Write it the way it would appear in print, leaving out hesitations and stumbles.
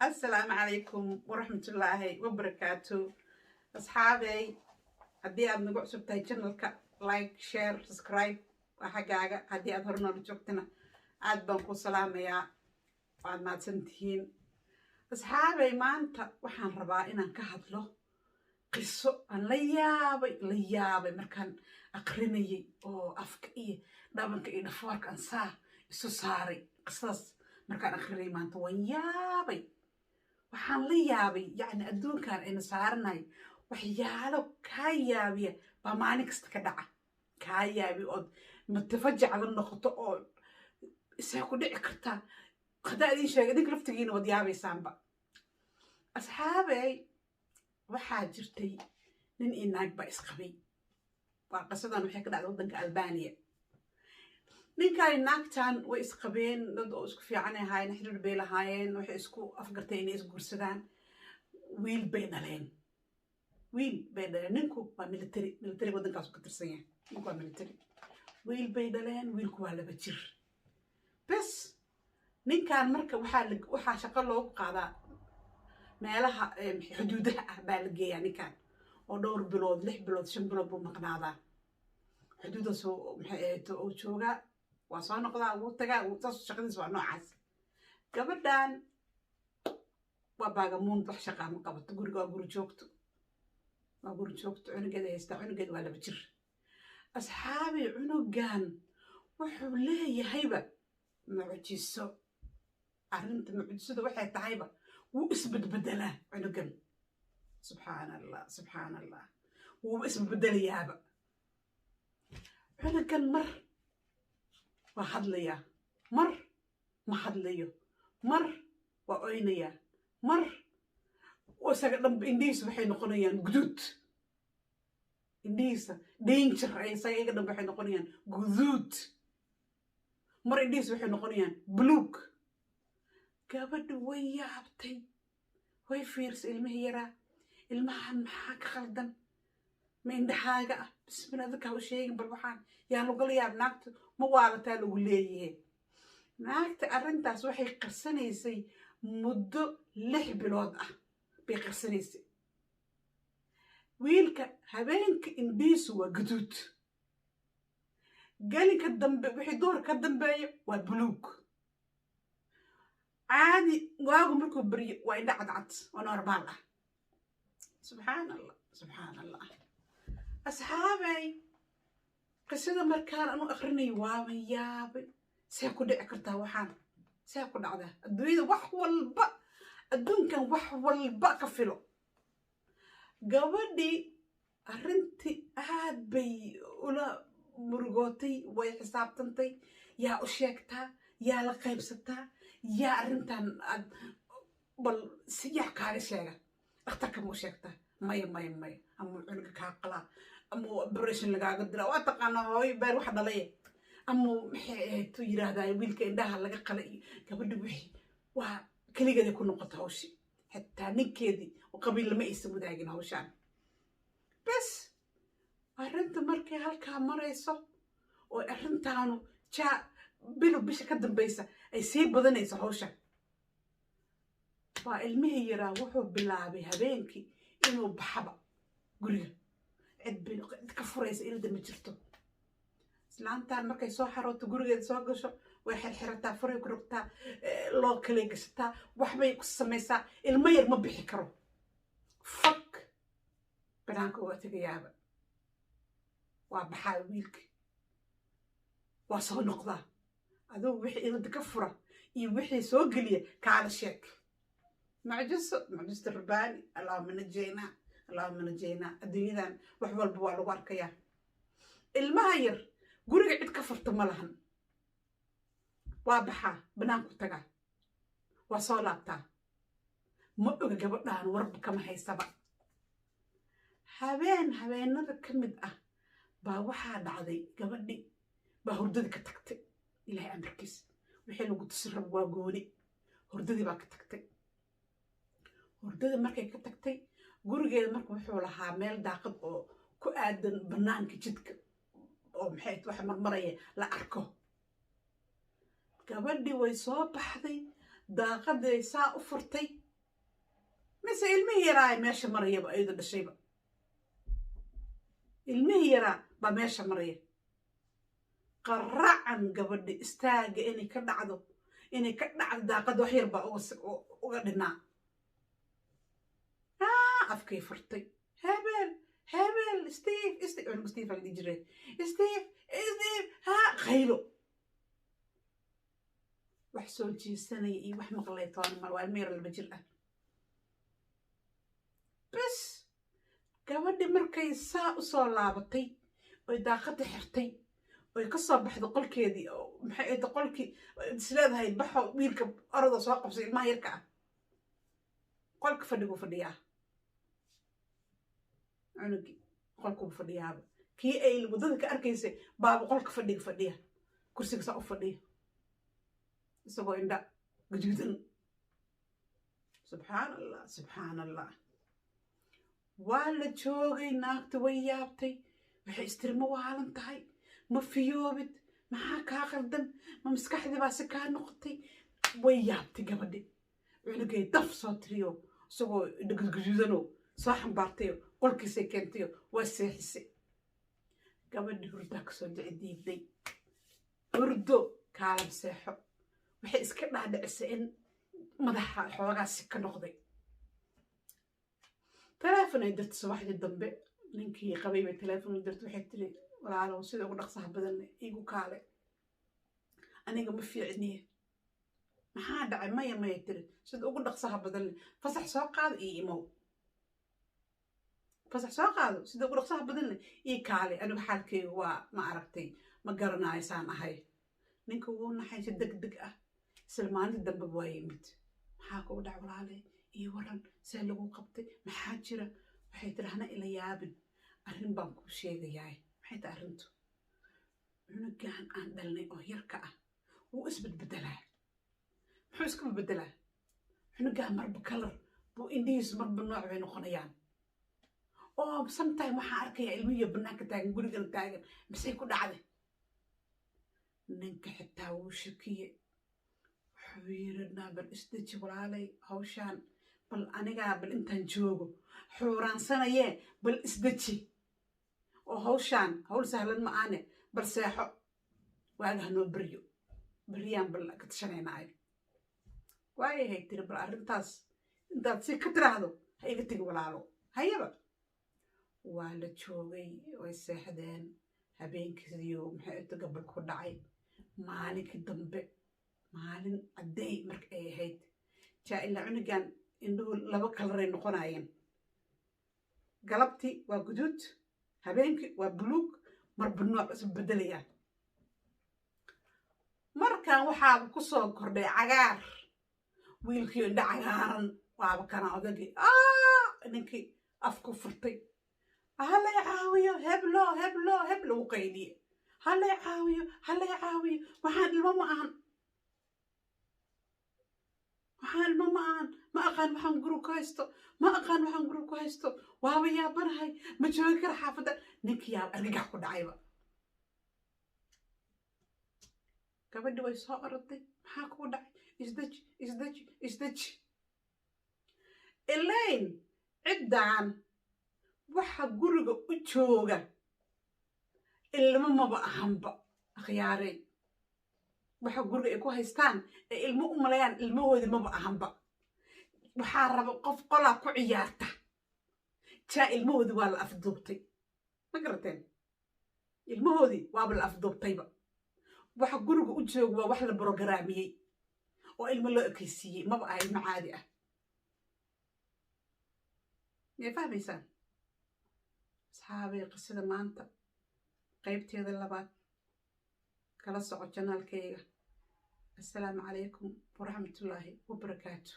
Asalaamu calaykum waraxmatullaahi wabarakaatu. Asxaabey, haddii aad nagu cusub tahay channelka, like, share, subscribe waa xaggaaga. Haddii aad hore noola joogtana, aad baan ku salaamayaa, waad mahadsan tihiin. Asxaabey, maanta waxaan rabaa inaan ka hadlo qiso aan la yaabay, la yaabay markaan aqrinayay oo afka iyo dhabanka iyo dhafoorka aan saa isu saaray. Qisadaas markaan aqrinayay maanta waan yaabay. Waxaan la yaabay, yacni, adduunkan aynu saaranahay waxyaalo kaa yaabiya baa maalin kasta ka dhaca, kaa yaabi ood mutafajac la noqoto oo isee ku dhici kartaa. Haddaa idiin sheega, idinka laftigiina waad yaabaysaanba. Asxaabey, waxaa jirtay nin iyo naag baa isqabay. Waa qisadan waxay ka dhacday waddanka Albaniya. Ninkan naagtan way isqabeen, dad oo isku fiican ay ahaayeen, xiriir bay lahaayeen, waxay isku afgartay inay isguursadaan. Wiil bay dhaleen, wiil bay dhaleen. Ninku waa military, military waddankaasu ka tirsan yahay. Ninku waa military. Wiil bay dhaleen, wiilku waa 2 jir bes. Ninkan marka waxaa shaqo loogu qaadaa meelaha xuduudaha ah baa la geeyaa ninkan, oo dhowr bilood, 6 bilood, 5 bilood buu maqnaadaa. Xuduudaas maxay ahayd uu joogaa, waa soo noqdaa, wuu tagaa, saas shaqadiis waa noocaas. Gabadhan waa baagamuund, wax shaqaa ma qabato, guriga waa guri joogto, waa guri joogto. Cunugeeda haystaa, cunugeeda waa 2 jir. Asxaabi, cunugan wuxuu leeyahayba mucjiso. Arrinta mucjisada waxay tahayba wuu isbedbedelaa cunugan. Subxaan Allah, subxaan Allah, wuuba isbedbedelayaaba cunugan. Mar waa hadlayaa, mar ma hadlayo, mar waa oynayaa, mar isaga dhanba indhihiisa waxay noqonayaan guduud. Indhihiisa danger ay isaga iyaga dhanba waxay noqonayaan guduud, mar indhihiisa waxay noqonayaan buluug. Gabadhi way yaabtay, way fiirsay ilmihii yaraa. Ilmahan maxaa ka khaldan? Ma indhahaaga ah? Bismillah, dadkaa u sheegin bal waxaan yaa lagula yaab. Naagta ma waalataa lagu leeyahay? Naagta arrintaas waxay qarsanaysay muddo 6 bilood ah bay qarsanaysay. Wiilka habeenka indhihiisu waa guduud, gelinka dambe wixii duhur ka dambeeya waa buluug caadi, waagu markuu beryo waa indha cadcad oo normal ah. Subxaan Allah, subxaan Allah. Asxaabay, qisada markaan anu akrinayo waaban yaabay. See ku dhici kartaa waxaan? See ku dhacdaa? Adduunyada wax walba, adduunkan wax walba ka filo. Gabadhii arrintii aad bay ula murugootay, way xisaabtantay. Yaa u sheegtaa? Yaa la qaybsataa? Yaa arrintan aad bal si yaa kaaga sheega? Dhakhtarka ma u sheegtaa? Maya, maya, maya, ama cunuga kaa qalaa ama operation lagaaga dira. Waa taqaanaa hooyo beer wax dhalaya ama maxay ahayd tu yiraahdaa wiilka indhaha laga qala. Iyo gabadha wixii waa keligeeday ku noqota hawshii, xitaa ninkeedii oo qabiil lama aysan wadaagin hawshaan. Bes, arrinta markay halkaa marayso oo arrintaanu jaa bilow bisha ka dambaysa ay sii badanayso hawsha, waa ilmihii yaraa wuxuu bilaabay habeenkii inuu baxaba guriga. Cid ka furaysa ilda ma jirto. Islaantan markay soo xarooto, gurigeeda soo gasho, way xirxirataa, furay ku rogtaa, loo kale gashataa, waxbay ku samaysaa. Ilmo yar ma bixi karo, fag banaanka waa tegayaaba. Waa baxaa wiilka, waa soo noqdaa. Adugu wixii ilada ka fura iyo wixii soo geliya kaala sheeg. Mucjiso, mucjisata rabbaani. Allahuma najaynaa, allahuma najaynaa. Adduunyadan wax walba waa lagu arkayaa. Ilmaha yar guriga cid ka furta ma lahan. Waa baxaa, banaanku tagaa, waa soo laabtaa. Ma oga gabadhaan, warba kama haysaba. Habeen habeenada ka mid ah baa waxaa dhacday gabadhi baa hurdadii ka tagtay. Ilaahay amarkiis, wixii lagu tusi rabo waa gooni. Hurdadii baa ka tagtay. Hurdada markay ka tagtay, gurigeeda marka wuxuu lahaa meel daaqad oo ku aadan banaanka jidka oo maxay waxa marmaraya la arko. Gabadhii way soo baxday, daaqaday saa u furtay. Mise ilmihii yaraa meesha marayaba, ayadu dhashayba, ilmihii yaraa baa meesha maraya. Qaracan gabadhi istaaga inay ka dhacdo daaqadda wax yar baa uga dhinaa. Afkay furtay, "Hebel, hebel, Steve, Steve," cunug Steve la dhihi jiray, "Steve, Steve!" Ha qaylo, wax soo jiisanaya iyo wax maqlay toona mal. Waa ilmo yar, 2 jir ah bes. Gabadhi markay saa u soo laabatay oy daaqadda xirtay oy ka soo baxdo qolkeedii, oo maxay ahayd, qolkii isleedahay baxo, wiilka orada soo qabsay, ilmaha yarka ah, qolka fadhiguu fadhiyaa cunugii, qolkuu fadhiyaaba. Kii ay waddada ka arkaysay baaba qolka fadhiga fadhiya, kursiga saa u fadhiya, isagoo indha gaduudan. Subxaan Allah, subxaan Allah. Waa la joogay. Naagta way yaabtay, waxay istiri, "Ma waalan tahay? Ma fiyoobid? Maxaa kaa qaldan? Ma maskaxdii baa si kaa noqotay?" Way yaabtay gabadhi. Cunugay daf soo tiriyo, isagoo indha gadgaduudanoo soo xambaartayo, qolkiisay keentayo, waa seexisay gabadhi. Hurdaa kasoo dhici diiday, hurdo kaalam seexo. Waxay iska dhaadhicisay in madaxa xoogaa si ka noqday. Teleefon ay dirtay subaxdii dambe, ninkii qabay bay teleefon u dirtay. Waxay tiri, "Walaalow, sida ugu dhaqsaha badan iigu kaale, aniga ma fiicniye." "Maxaa dhacay?" "Maya, maya," tiri, "sida ugu dhaqsaha badan fasax soo qaado iyo imow, fasax soo qaado, sida ugu dhaqsaha badan ii kaale. Anigu xaalkeyga waa ma aragtay, ma garanayo saan ahay." Ninka wuu naxay. Si deg deg ah isla maalinta dambe waa yimid. "Maxaa kugu dhac, walaale? Iyo waran, see lagu qabtay? Maxaa jira?" Waxay tiri, "Hana ila yaabin, arrin baan kuu sheegayaa." "Maxay tahay arrintu?" "Cunugan aan dhalnay oo yarka ah wuu isbedbedelaa." "Muxuu iska bedbedelaa?" "Cunugaan marba color buu, indhihiisu marba nooc bay noqonayaan, oo sometime waxaan arkayaa ilmihiyo bannaanka taagan, gurigana taagan. Misay ku dhacday?" Ninka xitaa wuu shakiye. Wuxuu yiri, "Naa bal isdeji, walaalay, hawshaan bal anigaa bal intaan joogo xuuraansanayee, bal isdeji oo hawshaan hawl sahlan ma aane, bal seexo, waaga hanoo beryo, beryaan bal ka tashanaynaay." "Waayahay," tiri, "bal arrintaas intaad si ka tiraahdo ha iga tegi, walaalo." Hayaba waa la joogay, way seexdeen habeenkiisiyo maxay ito gabal ku dhacay. Maalinkii dambe, maalin cadday marka ay ahayd, jaa ilaa cunugan indhuhu laba color ay noqonayeen. Galabtii waa guduud, habeenkii waa buluug, marba nooc isu bedelayaan. Markan waxaaba ku soo kordhay cagaar, wiilkii indho cagaaran. Waaba kana odagii, ninkii afku furtay, "Halay caawiyo, heblo, heblo, heblo!" U qayliye, "Halay caawiyo, halay caawiyo! Waxaan ilmo ma ahan, waxaan ilmo ma ahan. Ma aqaan waxaan guri ku haysto, ma aqaan waxaan guri ku haysto. Waaba yaabanahay, ma joogi kara xaafadda." Ninkii yaaba argagax ku dhacayba. Gabadhi way soo oroday. "Maxaa kugu dhacay? Isdeji, isdeji, isdeji." Elayn ciddan waxa guriga u jooga ilmo maba ahanba, akhyaarey. Waxa guriga ay ku haystaan ee ilmo u malayaan ilmahoodii maba ahanba. Waxaa raba qof qolaa ku ciyaarta jaa. Ilmahoodii waa la afduubtay, ma garateen? Ilmahoodii waaba la afduubtayba. Waxa guriga u jooga waa wax la brogaraamiyey oo ilmo loo ekeysiiyey, maba aha ilmo caadi ah. Miyay fahmaysaan, asxaabay? Qisada maanta qaybteeda labaad kala soco channelkayga. Assalaamu calaykum waraxmatullaahi wabarakaatu.